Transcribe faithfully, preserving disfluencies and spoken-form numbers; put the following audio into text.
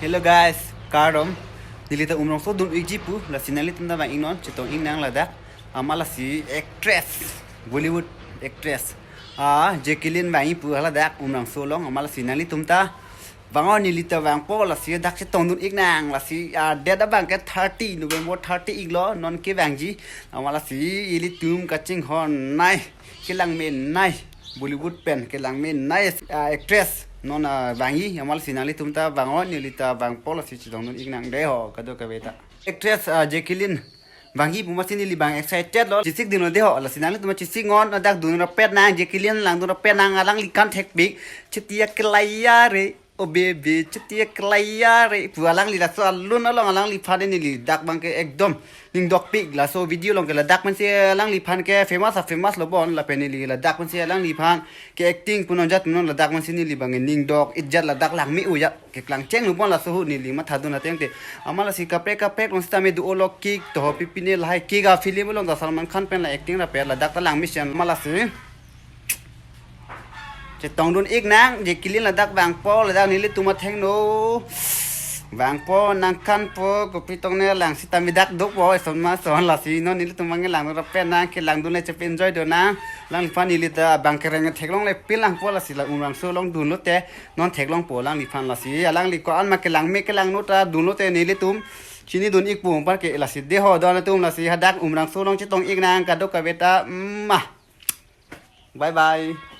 Hello guys, kardom. Neli ta Umrongso dun-ikji pu, lasi nanglitum ta vang-iknon, chetong-iknang ladak. Amat lasi actress, Bollywood actress, ah, Jacqueline vang-ik pu haladak Umrongso along. Amat lasi nanglitum ta vang-o, neli ta vangpo, lasi dak chetongdun-iknang, lasi, ah, date abang ke thirty, November thirty iklo, non kevangji. Amat lasi ilitum kachinghon nei, kelang me nei, Bollywood pen kelang me nei, ah, actress non, ah, vang-ik. Amat lasi nanglitum ta vang-o, neli ta vangpo, lasi chetongdun-iknang dei ho, kadokave ta. Actress, ah, Jacqueline vang-ik pu amatsi neli abang excited lo. Chesikdunlo dei ho, lasi nanglitum chesiknon, dak dunrapetnang, Jacqueline langdunrapetnang, alangli kan thekpik, Chutiya Kalaiya Re, oh baby, Chutiya Kalaiya Re pu alangli laso alun along alangliphan neli dak abang ke ekdom ningdokpik. Laso video along ke ladak pensi alangliphan ke famous a famous lo bon, lapen neli ladak pensi alangliphan ke acting punon jat punon ladak pensi neli abang ningdok-ikjat, ladak lang me-ojat, keklangcheng lo bon laso ahut neli mathadun ateng te. Amat lasi kaprek kaprek along sitame do-olo kik, toho pipine lahai kik a film along ta Salman Khan pen la acting rapet, ladak ta lang mesen. Amat lasi chetongdun-iknang, Jacqueline ladak vangpo, ladak nelitum athengno vangpo, nangkanpo, kopi tong ne lang sitame dak dokpo, eson ma son, lasi non nelitum abang langdunrapetnang, kelangdun le chepe-enjoy dunnang. Alangliphan neli ta abang kereng theklongle pin langpo, lasi la Umrongso along dunlote non theklongpo alangliphan, lasi alangli ko-an ma kelang me kelangno ta dunlote nelitum chinidun-ikpo apar ke, lasi dei ho don atum, lasi hadak Umrongso along chetong-iknang kadokave ta, mm, ah. Bye bye.